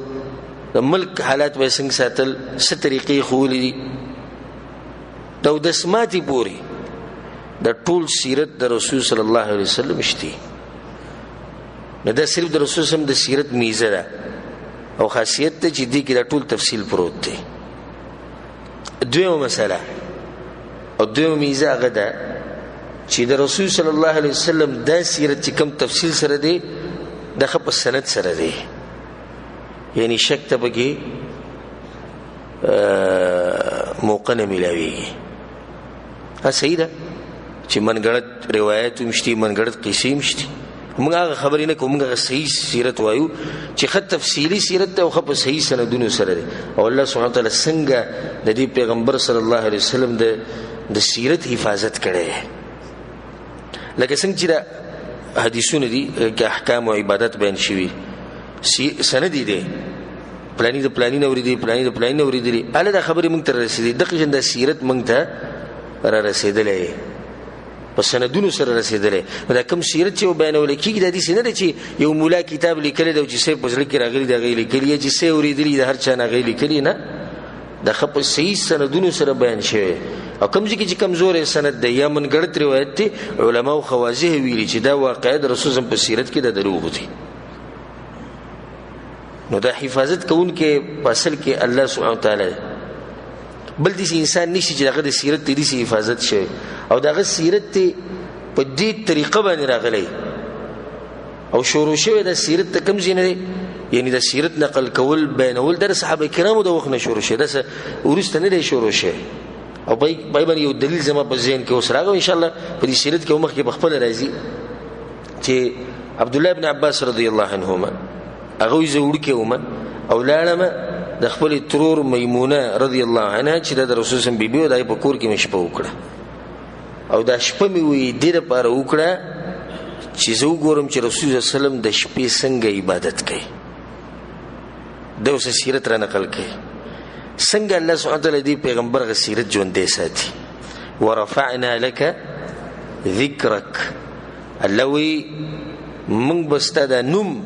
د ملک حالات به یې څنګه ساتل، څه طریقې یې ښوولې دي، د اودس ماتې پورې د ټول سیرت د رسول صلی الله علیه وسلم شته. نو دا صرف د رسول صلی الله علیه وسلم د سیرت میزه ده او خاصیت ده چې دې کې دا ټول تفصیل پروت دی. دویمه مسله او دویمه میزه هغه ده چې د رسول صلی الله علیه وسلم دا سیرت چې کوم تفصیل سره دی دا ښه په سند سره دی، یعنی شک ته پکې موقع نه میلاویږي. ها صحیح ده چې منګړت روایت هم شته، منګړت قصې هم شته. موږ هغه خبرې نه کوو، موږ هغه صحیح سیرت وایو چې ښه تفصیلي سیرت دی او ښه په صحیح سندونو سره دی. او الله سبحانه وتعالی څنګه د دې پیغمبر صلی الله علیه وسلم د سیرت حفاظت کړی دی، لکه څنګه چې دا حدیثونه دي کې احکام او عبادت بیان شوي، سند یې دی، پلانی د پلانی نه اورېدلی، پلانی د پلانی نه اورېدلی، هله دا خبرې موږ ته رارسېدلې. دقیقاً دا سیرت موږ ته را رسېدلی، په سندونو سره رسېدلی. نو دا کوم سیرت چې بیانول کېږي دا داسې نه دی چې یو مولا کتاب لیکلی دی او چې څه یې په زړه کې راغلي د هغې لیکلي یا چې څه یې اورېدلي د هر چا نه هغې لیکلي، نه، دا ښه په صحیح سندونو سره بیان شوی. او کوم ځای کې چې کمزوری سند دی یا منګړت روایت دی، علماو ښه واضح ویلي چې دا واقعه د رسول په سیرت کې د دروغ دی. نو دا حفاظت کوونکی په اصل کې الله سبحانه وتعالی دی. بل داسې انسان نشي چې د هغه د سیرت ته داسې حفاظت شوی او د هغه سیرت ته په دې طریقه باندې راغلی او شروع شوی د سیرت ته کوم ځای نه دی، یعنی د سیرت نقل کول بیانول د صحابه کرامو د وخت نه شروع شوی، داسې وروسته نه دی شروع شوی. او په پای باندې یو دلیل زما په ذهن کې اوس راغی، ان شاء الله په دې سیرت کې مخکې په خپله راځي چې عبد الله بن عباس رضی الله عنهما هغه وایي زه وړوکی وم او لاړم د خپلې ترور میمونه رضی الله عنها چې دا د رسول صلی الله علیه وسلم بیبي وه، د هغې په کور کې مې شپه وکړه. او دا شپه مې وایي دې دپاره وکړه چې زه وګورم چې رسول صلی الله علیه وسلم د شپې څنګه عبادت کوي. د اوس سیرت را نقل کړي څنګه الله سبحانه وتعالی دې پیغمبر غ سیرت ژوندې ساتي. ورفعنا لك ذکرک، الله وی موږ به ستا دا نوم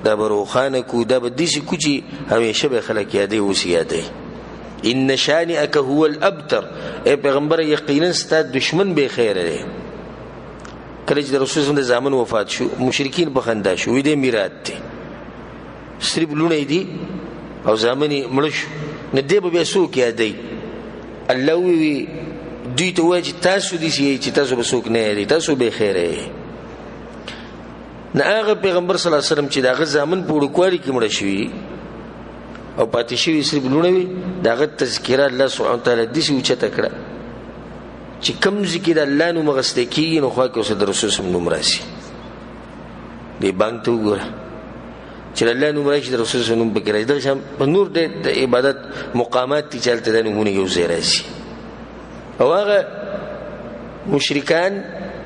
دا به روښانه کړو، دا به داسې کړو چې همیشه به خلک یادوي، اوس یادوي. ان شانئک هو الابتر، ای پیغمبر یقینا ستا دشمن بې خیره دی. کله چې د رسول الله د زامن وفات شو، مشرکین په خندا شو، وی دی میرات دی، صرف لوڼه یې دي او زامن یې مړه شو، نو دی به بیا څوک یادوي؟ الله ووی دوی ته ووایه چې تاسو داسې یئ چې تاسو به څوک نه یادوي، تاسو بې خیره یئ. نه هغه پیغمبر صلی الله علیه وسلم چې د هغه زامن په وړوکوالي کې مړه شوي او پاتې شوي صرف لوڼه وي، د هغه تذکره الله سبحانه وتعالی داسې اوچته کړه چې کوم ځای کې د الله نوم اخیستی کېږي نو خوا کې ورسره د رسول صلی نوم راشي. دې بانک ته وګوره چې د الله نوم راشي، د رسول صلی نوم پکې راشي. دغه شان په نور د عبادت مقامات دي چې هلته دا نومونه یو ځای راشي. او هغه مشرکان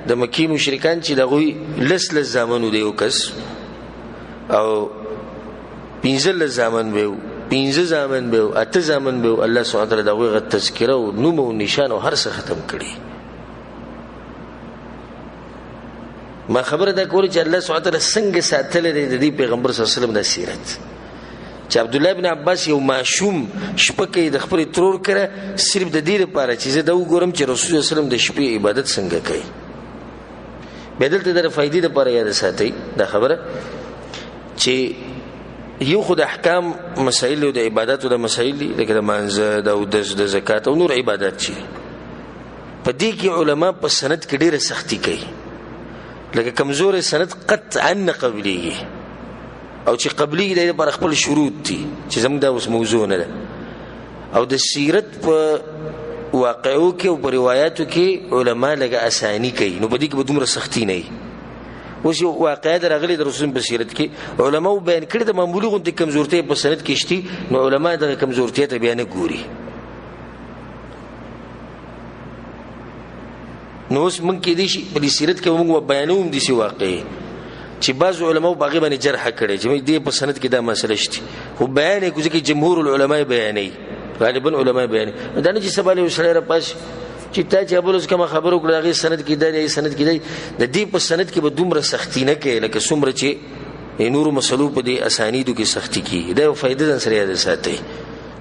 د مکې مشرکان چې د هغوی لس لس زامن وو د یو کس او 15 زامن به وو، 5 زامن به وو، 8 زامن به وو، الله سبحانه وتعالی د هغوی هغه تذکره او نوم او نشان او هر څه ختم کړي. ما خبره دا کوله چې الله سبحانه وتعالی څنګه ساتلی دی د دې پیغمبر صلی الله علیه وسلم دا سیرت، چې عبدالله بن عباس یو ماشوم شپه کوي د خپلې ترور کره صرف د دې لپاره چې زه دا وګورم چې رسول الله صلی الله علیه وسلم د شپې عبادت څنګه کوي. بیا دلته د فایدې لپاره یاد ساتئ دا خبره چې یو خو د احکام مسایل او د عبادتو د مسایل دي، لکه د مانځه، د اودس، د زکات او نور عبادات چې په دې کې علما په سند کې ډېره سختي کوي، لکه کمزوری سند قطعا نه قبلېږي، او چې قبلېږي د دې لپاره خپل شروط دي چې زموږ دا اوس موضوع نه ده. او د سیرت په واقعو کې او په روایاتو کې علما لږه اساني کوي، نو په دې کې به دومره سختي نه وي. اوس یو واقعه ده راغلې د رسول په سیرت کې، علماو بیان کړې د معمولي غوندې کمزورتیا په سند کې شتي، نو علما دغه کمزورتیا ته بیا نه ګوري. نو اوس موږ کېدای شي په دې سیرت کې موږ بیانوو هم داسې واقعې چې بعض علماو په هغې باندې جرحه کړې چې دې په سند کې دا مسله شته، خو بیان یې کړو ځکه جمهور العلما یې بیانوي، غالبا علما یې بیانوي. دا نه چې سبا له یو سړی راپاڅي چې تا چې بل اوس کومه خبره وکړه هغې سند کې دا دی، هغې سند کې دی، د دې په سند کې به دومره سختي نه کوي لکه څومره چې نورو مسلو په دې اسانیدو کې سختي کېږي. دا یو فایده ځان سره یاده ساتئ.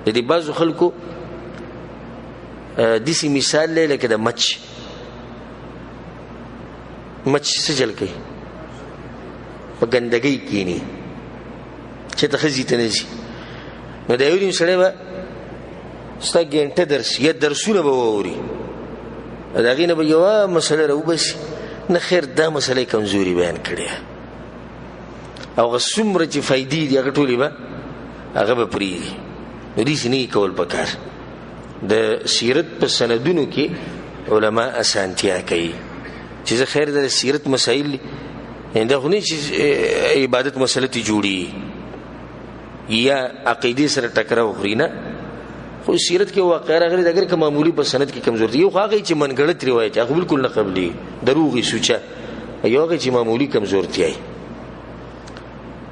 د دې بعضو خلکو داسې مثال دی لکه د مچ، مچ څه چل کوي؟ په ګندګۍ کینی چې ته ښځې ته نه ځي، نو د یو نیم سړی به ستا ګنټه درس یا درسونه به واوري، د هغې نه به یوه مسله راوباسي، نه خیر دا مسله یې کمزوري بیان کړې، او هغه څومره چې فایدې دي هغه ټولې به هغه به پرېږدي. نو داسې نه کول پکار. د سیرت په سندونو کې علما اسانتیا کوي چې زه خیر د سیرت مسایل یعنی دا خو نه چې عبادت مسله ته جوړي یا عقیدې سره ټکر وخوري، نه، خو سیرت کې واقعه راغلې ده، اګر که معمولي په سند کې کمزورتیا، یو خو هغه چې منګړت روایت هغه بالکل نه قبلي، دروغ یې سوچه، یو هغه چې معمولي کمزورتیا وي.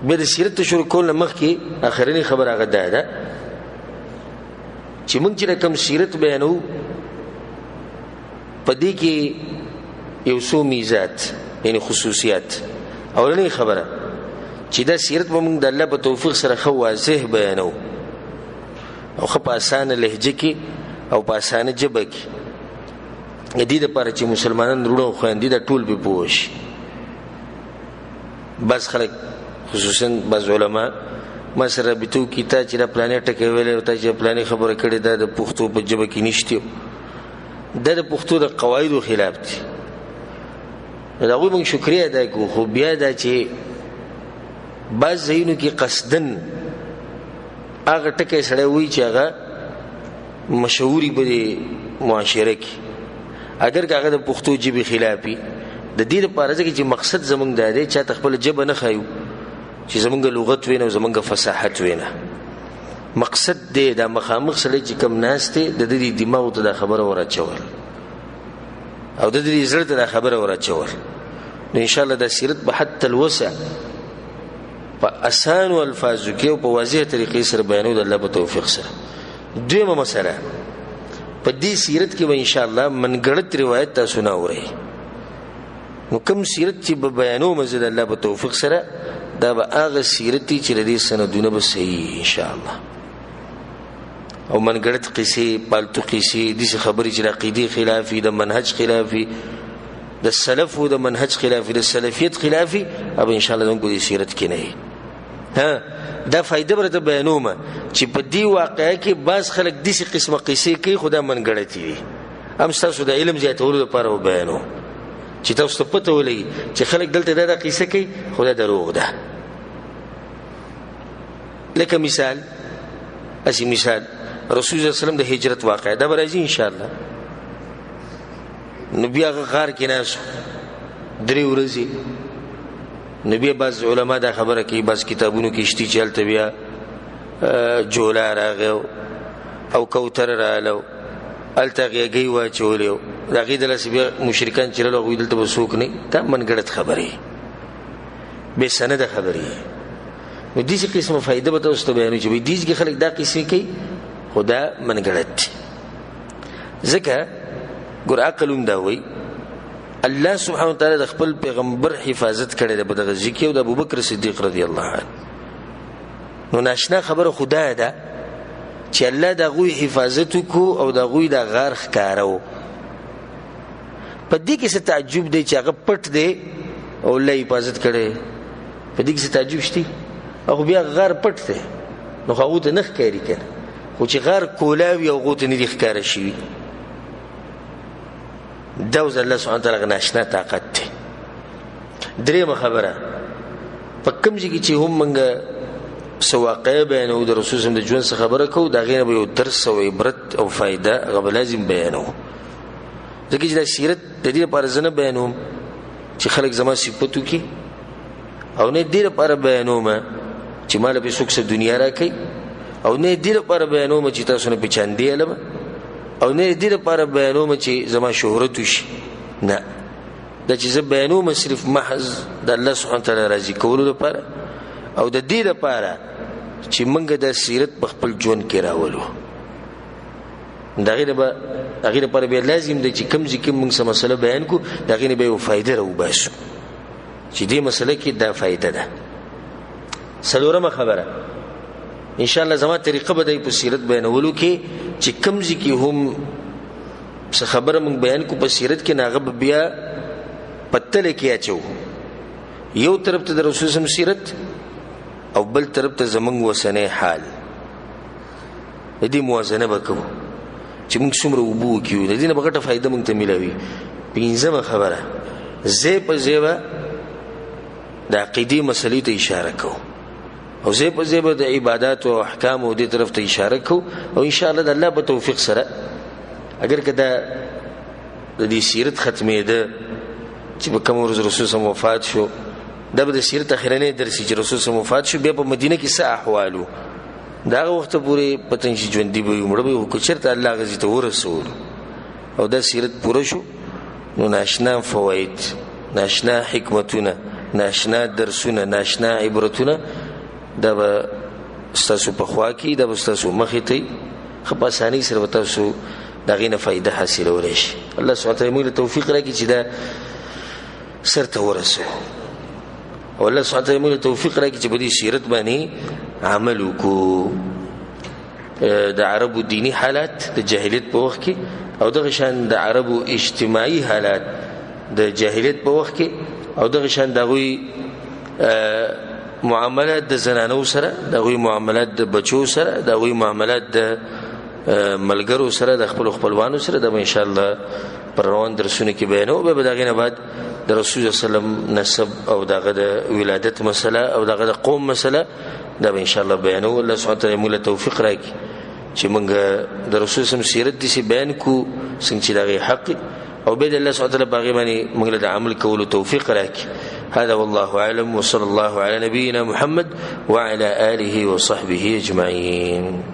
بیا د سیرت ته شروع کول نه مخکې اخرنۍ خبره هغه دا ده چې موږ چې کوم سیرت بیانوو په دې کې یو څو میزات یعنی خصوصیات. اولنۍ خبره چې دا سیرت به موږ د الله په توفیق سره ښه واضح بیانوو او ښه په اسانه لهجه کې او په اسانه ژبه کې، د دې لپاره چې مسلمانان وروڼه او خویندې دا ټول پرې پوه شي. بعض خلک خصوصا بعض علما ما سره رابطه وکړي، تا چې دا پلانې ټکی ویلی او تا چې پلانې خبره کړې دا د پښتو په ژبه کې نشته، دا د پښتو د قواعدو خلاف دی. نو د هغوی موږ شکریه ادا کړو، خو بیا دا چې بعض ځایونو کې قصداً هغه ټکی سړی وایي چې هغه مشهوري په دې معاشره کې، اګر که هغه د پښتو ژبې خلاف وي، د دې لپاره ځکه چې مقصد زموږ دا دی چا ته خپله ژبه نه ښیو چې زموږ لغت وینه او زموږ فصاحت وینه. مقصد دی دا مخامخ سړی چې کوم ناست دی د ده دماغو ته دا خبره وراچول او د دې زړه ته دا خبره وراچول. نو انشاءالله دا سیرت به حتی الوسع په اسانو الفاظو کې او په واضح طریقې سره بیانو د الله په توفیق سره. دویمه مسله، په دې سیرت کې به ان شاء الله منګړت روایت تاسو نه اورئ. نو کوم سیرت چې به بیانوم زه د الله په توفیق سره، دا به هغه سیرت دی چې د دې سندونه به صحیح ان شاء الله. او منګړت قصې، پالتو قصې، داسې خبرې چې د عقیدې خلاف وي، د منهج خلاف وي، د سلفو د منهج خلاف وي، د سلفیت خلاف وي، هغه به ان شاء الله زموږ په دې سیرت کې نه وي. ها، دا فایده به راته بیانوم چې په دې واقعه کې بعض خلک داسې قسمه قصې کوي، خو دا منګړتې دي. هم ستاسو د علم زیاتولو لپاره به بیانوم چې تاسو ته پته ولګي چې خلک دلته دا قصه کوي، خو دا دروغ ده. لکه مثال، اسی مثال رسول الله صلی الله علیه وسلم د هجرت واقعه دا به راځي ان شاء الله. نو بیا هغه غار کې ناست 3 ورځې. نو بیا بعض علما دا خبره کوي، بعض کتابونو کې شته چې هلته بیا جولا راغی او کوتر راغله، هلته غېږۍ واچولې، د هغې د لاسه بیا مشرکان چې راغلل هغوی دلته به څوک نه، دا منګړت خبرې، بې سنده خبرې. نو داسې قسمه فایده به تاسو ته بیانوو چې وایي دې کې خلک دا قصې کوي، خو دا منګړت دي. ځکه ګور عقل هم دا وایي الله سبحانه وتعالی د خپل پیغمبر حفاظت کړی دی په دغه ځای کې، او د ابوبکر صدیق رضی الله عنه. نو ناشنا خبره خو دا ده چې الله د هغوی حفاظت وکړو او د هغوی دا غار ښکاره و. په دې کې څه تعجب دی چې هغه پټ دی او الله حفاظت کړی؟ په دې کې څه تعجب شته؟ هغه بیا غار پټ دی نو خو هغو ته نه ښکاري که نه، خو چې غار کولاوي هغو ته نه دي ښکاره شوي. دا اوس الله سبحانه وتعالی ناشنا طاقت دی. درېیمه خبره، په کوم ځای کې چې هم موږ څه واقعه بیانوو، د رسول صلی الله علیه وسلم د ژوند څخه خبره کوو، د هغې نه به یو درس او عبرت او فایده هغه به لازم بیانوو. ځکه چې دا سیرت د دې لپاره زه نه بیانوم چې خلک زما صفت وکړي، او نه دې لپاره بیانوم چې ما له پې څوک څه دنیا راکوي، او نه دې لپاره بیانوم چې تاسو نه پې چاندې الم، او نه دې لپاره بیانوم چې زما شهرت وشي. نه، دا چې زه بیانوم صرف محض د الله سبحانه وتعالی راضي کولو لپاره، او د دې لپاره چې موږ دا سیرت په خپل ژوند کې راولو. د هغې لپاره بیا لازم دی چې کوم ځای کې موږ څه مسله بیان کړو، د هغې نه به یو فایده راوباسو چې دې مسله کې دا فایده ده. څلورمه خبره، ان شاء الله زما طریقه به دی په سیرت بیانولو کې چې کوم ځای کې هم څه خبره موږ بیان کړو په سیرت کې، نو هغه به بیا په تله کې اچوو. یو طرف ته د رسول صلی الله علیه وسلم سیرت او بل طرف ته زموږ اوسنی حال، د دې موازنه به کوو چې موږ څومره اوبه وکړو، د دې نه به غټه فایده موږ ته میلاوي. پنځمه خبره، ځای په ځای به د عقیدې مسلې ته اشاره کوو، او ځای په ځای به د عباداتو او احکامو دې طرف ته اشاره کوو، او ان شاء الله د الله په توفیق سره اگر که دا د دې سیرت ختمېده چې په کومه ورځ رسول صلی وفات شو، دا به د سیرت اخرنی درس چې رسول صلی وفات شو، بیا په مدینه کې څه احوال وو، د هغه وخته پورې پته نه چې ژوندي به وي مړه به وي، خو که چېرته الله هغه ځای ته ورسولو او دا سیرت پوره شو، نو ناشنا فواید، ناشنا حکمتونه، ناشنا درسونه، ناشنا عبرتونه دا به ستاسو په خوا کې، دا به ستاسو مخې ته وي. ښه په اسانۍ سره به تاسو د هغې نه فایده حاصلولی شئ. الله سبحانه وتعالی موږ له توفیق راکړي چې دا سر ته ورسوو، او الله سبحانه وتعالی موږ له توفیق راکړي چې په دې سیرت باندې عمل وکړو. د عربو دیني حالات د جاهلیت په وخت کې، او دغه شان د عربو اجتماعي حالات د جاهلیت په وخت کې، او دغه شان د هغوی معاملات د زنانو سره، د هغوی معاملات د بچو سره، د هغوی معاملات د ملګرو سره، د خپلو خپلوانو سره، دا به انشاءالله پر روان درسونو کې بیانوو. بیا به د هغې نه بعد د رسول صلی الله علیه وسلم نسب او د هغه د ولادت مسله او د هغه د قوم مسله، دا به انشاءالله بیانوو. الله سبحانه وتعالی موږ له توفیق راکړي چې موږ د رسول صلی الله علیه وسلم سیرت داسې بیان کړو څنګه چې د هغې حق، او بیا د الله سبحانه وتعالی په هغې باندې موږ له د عمل کولو توفیق راکړي. هذا والله أعلم، وصلى الله على نبينا محمد وعلى آله وصحبه أجمعين.